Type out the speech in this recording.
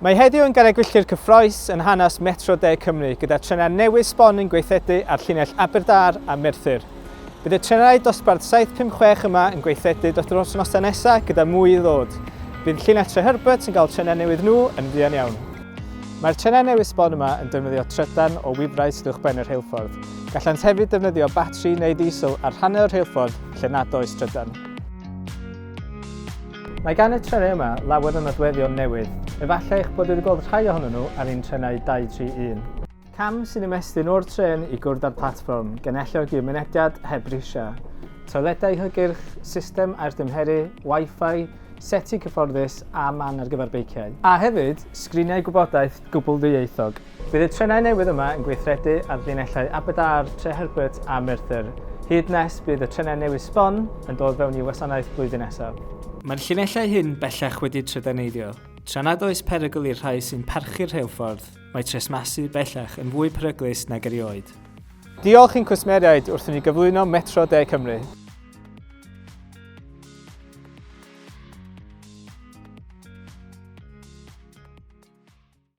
Mae heddiw yn garreg filltir cyffroes yn hanes Metro De Cymru gyda trenau newydd sbon yn gweithredu ar llinell Aberdâr a Merthyr. Bydd y trenau dosbarth 756 yma yn gweithredu dros yr wythnosau nesaf gyda mwy i ddod. Bydd llinell Treherbert yn cael trenau newydd nhw yn fuan iawn. Mae'r trenau newydd sbon yma yn defnyddio trydan o wifrau sydd uwchben y rheilffordd. Gallant hefyd ddefnyddio batri neu ddiesel ar rhannau o'r rheilffordd lle nad oes trydan. Mae gan y trenau yma lawer o nodweddion newydd. Efallai eich bod wedi gweld rhai ohonyn nhw ar ein trenau 231. Cam sy'n ymestyn o'r trên i gwrdd â'r platfform, gan alluogi mynediad heb risiau. Toiledau hygyrch, system aerdymheru, Wi-Fi, seti cyfforddus a man ar gyfer beiciau. A hefyd, sgriniau gwybodaeth gwbl ddwyieithog. Bydd y trenau newydd yma yn gweithredu ar linellau Aberdâr, Treherbert a Merthyr, hyd nes bydd y trenau newydd sbon yn dod fewn i wasanaeth blwyddyn nesaf. Mae'r llinellau hyn bellach wedi'u trydaneiddio. Tra nad oes perygl i'r rhai sy'n parchu'r rheilffordd, mae tresmasu bellach yn fwy peryglus nag erioed. Diolch i'n cwsmeriaid wrth i ni gyflwyno Metro De Cymru.